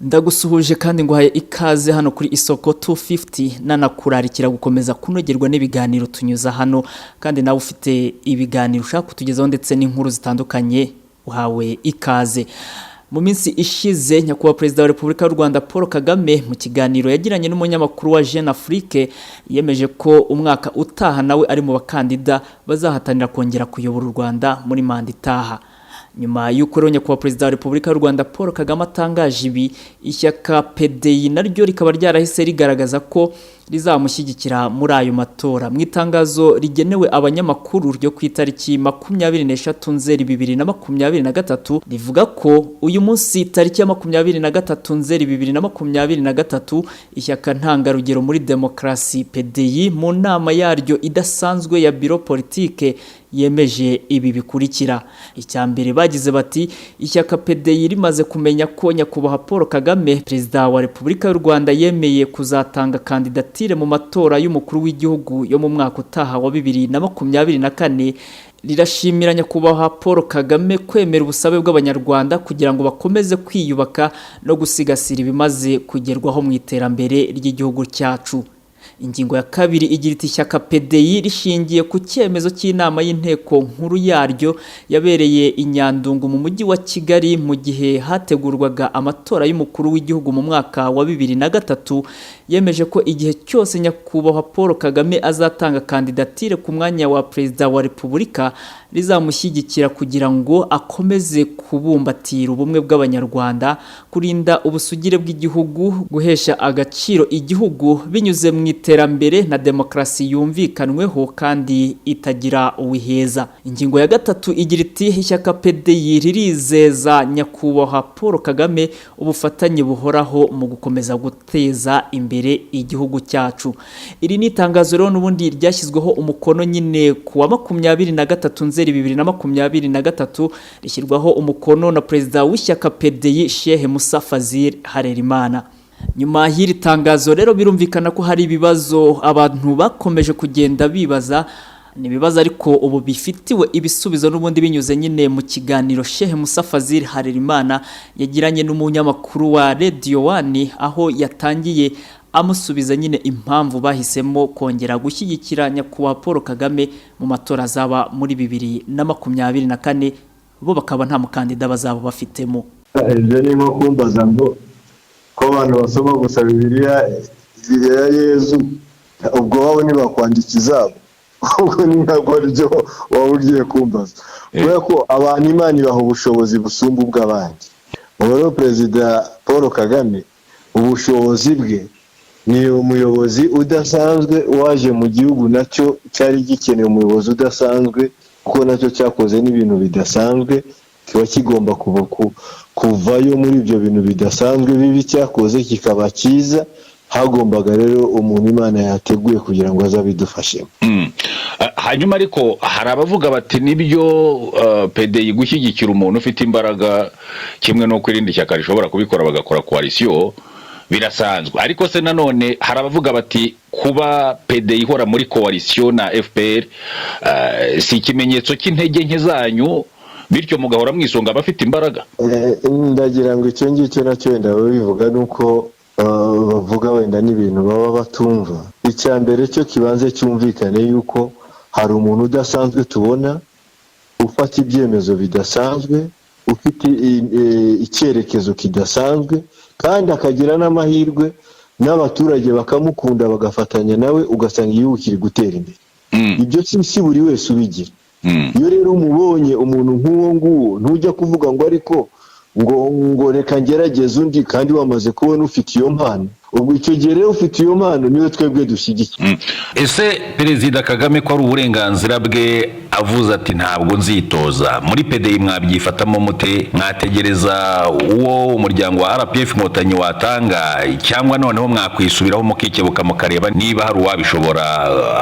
Ndagusuhuje kandi nguhaye ikaze hano kuri Isoko 250, nanakurarikira gukomeza kunogerwa n'ibiganiro tunyuza hano. Kandi nawe ufite ibiganiro ushaka kutugezaho ndetse n'inkuru zitandukanye, uhawe ikaze. Mu minsi ishize, Nyakubahwa Perezida wa Repubulika y'u Rwanda Paul Kagame, mu kiganiro yagiranye n'umunyamakuru wa Jeune Afrique, yemeje ko umwaka utaha nawe ari mu bakandida bazahatanira kongera kuyobora u Rwanda muri manda itaha. Nyuma y'uko rero Nyakubahwa Perezida wa Repubulika y'u Rwanda Paul Kagame atangaje ibi, ishyaka PDI naryo rikaba ryarahise rigaragaza ko rizamushyigikira muri ayo matora. Mu itangazo rigenewe abanyamakuru ryo ku itariki 23 Nzeri 2023, rivuga ko uyu munsi tariki ya 23 Nzeri 2023, ishyaka Ntangarugero muri Demokarasi PDI, mu nama yaryo idasanzwe ya biro politike, yemeje ibi bikurikira. Icya mbere, bagize bati: "Ishyaka PDI rimaze kumenya ko Nyakubahwa Paul Kagame, Perezida wa Repubulika y'u Rwanda, yemeye kuzatanga kandidatire mu matora y'umukuru w'igihugu yo mu mwaka utaha wa 2024, rirashimira Nyakubahwa Paul Kagame kwemera ubusabe bw'Abanyarwanda kugira ngo bakomeze kwiyubaka no gusigasira ibimaze kugerwaho mu iterambere ry'igihugu cyacu." Ingingo ya kabiri igira iti: "Ishyaka PDI, rishingiye ku cyemezo cy'inama y'inteko nkuru yaryo yabereye i Nyandungu mu mujyi wa Kigali mu gihe hategurwaga amatora y'umukuru w'igihugu mu mwaka wa 2003, yemeje ko igihe cyose Nyakubahwa Paul Kagame azatanga kandidatire ku mwanya wa Perezida wa Repubulika, rizamushyigikira kugira ngo akomeze kubumbatira ubumwe bw'Abanyarwanda, kurinda ubusugire bw'igihugu, guhesha agaciro igihugu binyuze mu iterambere na demokarasi yumvikanweho kandi itagira uwiheza." Ingingo ya gatatu igira iti: "Ishyaka PDI ririzeza Nyakubahwa Paul Kagame ubufatanye buhoraho mu gukomeza guteza imbere igihugu cyacu." Iri ni itangazo rero n'ubundi ryashyizweho umukono nyine ku wa 23 Nzeri 2023, rishyirwaho umukono na Perezida w'ishyaka PDI, Sheikh Musa Fazil Harerimana. Nyuma y'iri tangazo rero, birumvikana ko hari ibibazo abantu bakomeje kugenda bibaza. Ni ibibazo ariko ubu bifitiwe ibisubizo n'ubundi binyuze nyine mu kiganiro Sheikh Musa Fazil Harerimana yagiranye n'umunyamakuru wa Radio One, aho yatangiye amusubiza nyine impamvu bahisemo kongera gushyigikira Nyakubahwa Paul Kagame mu matora azaba muri 2024, bo bakaba nta mukandida bazaba bafitemo. Ibyo ni nko kumbaza ngo ko abantu basoma gusa Bibiliya ya Yezu, ubwo waba ntibakwandika izabo? Ubwo ni ntabwo aribyo waba ugiye kumbaza, kubera ko abantu Imana ibaha ubushobozi busumba ubw'abandi. Ubu rero Perezida Paul Kagame, ubushobozi bwe ni umuyobozi udasanzwe waje mu gihugu nacyo cyari gikeneye umuyobozi udasanzwe, kuko nacyo cyakoze n'ibintu bidasanzwe, kiba kigomba kuvayo muri ibyo bintu bidasanzwe bibi cyakoze kikaba cyiza. Hagombaga rero umuntu Imana yateguye kugira ngo aze abidufashemo. Hanyuma ariko hari abavuga bati nibyo, PDI gushyigikira umuntu ufite imbaraga, kimwe n'uko irindi shyaka rishobora kubikora bagakora coalition, birasanzwe. Ariko se nanone hari abavuga bati kuba PDI ihora muri coalition na FPR si ikimenyetso cy'intege nke zanyu, bityo mugahora mwisunga abafite imbaraga? Ndagira ngo icyo ngicyo nacyo wenda babivuga ni uko bavuga wenda n'ibintu baba batumva. Icya mbere cyo kibanze cyumvikane yuko hari umuntu udasanzwe tubona, ufata ibyemezo bidasanzwe, ufite icyerekezo kidasanzwe, kandi akagira n'amahirwe n'abaturage bakamukunda, bagafatanya nawe, ugasanga igihugu kiri gutera imbere. Ibyo si buri wese ubigira. Iyo rero umubonye umuntu nk'uwo nguwo, ntujya kuvuga ngo ariko ngo reka ngerageze undi, kandi wamaze kubona ufite iyo mpano. Ubwo icyo gihe rero ufite iyo mpano niwe twebwe dushyigikiye. Ese Perezida Kagame, ko ari uburenganzira bwe, avuze ati ntabwo nzitoza, muri PDI mwabyifatamo mute? Mwategereza uwo umuryango wa RPF Inkotanyi watanga, cyangwa noneho mwakwisubiraho mukikebuka, mukareba niba hari uwabishobora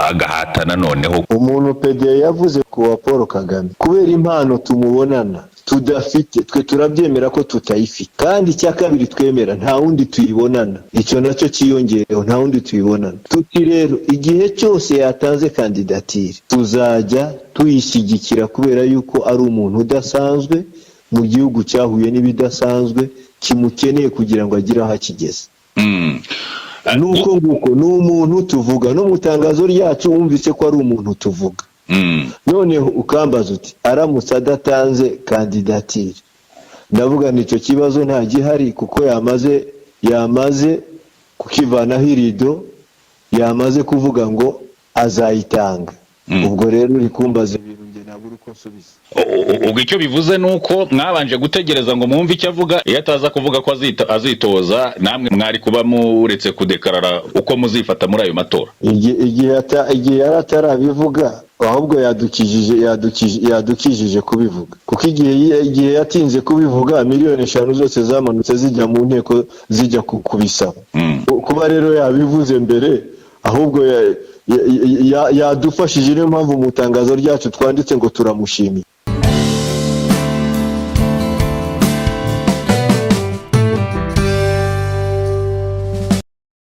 agahatana noneho? Umuntu PDI yavuze ku wa Paul Kagame, kubera impano tumubonana tudafite, twe turabyemera ko tutayifite. Kandi icya kabiri twemera, nta wundi tuyibonana, icyo nacyo cyiyongereho, nta wundi tuyibonana. Tuti rero igihe cyose yatanze kandidatire tuzajya tuyishyigikira, kubera yuko ari umuntu udasanzwe mu gihugu cyahuye n'ibidasanzwe, kimukeneye kugira ngo agire aho akigeze. Nuko nguko ni umuntu tuvuga, no mu itangazo ryacu wumvise ko ari umuntu tuvuga. Noneho ukambaza uti aramutse adatanze kandidatire, ndavuga ni icyo kibazo nta gihari, kuko yamaze kukivanaho irido, yamaze kuvuga ngo azayitanga. Ubwo rero uri kumbaza ibintu njye nabura uko nsubiza. Ubwo icyo bivuze ni uko mwabanje gutegereza ngo mwumve icyo avuga. Iyo ataza kuvuga ko azitoza, namwe mwari kuba muretse kudekarara uko muzifata muri ayo matora. Igihe yari atarabivuga, ahubwo yadukijije kubivuga, kuko igihe yatinze kubivuga, miliyoni 5 zose zamanutse zijya mu nteko, zijya kubisaba. Kuba rero yabivuze mbere, ahubwo yadufashije. Niyo mpamvu mu itangazo ryacu twanditse ngo turamushimiye.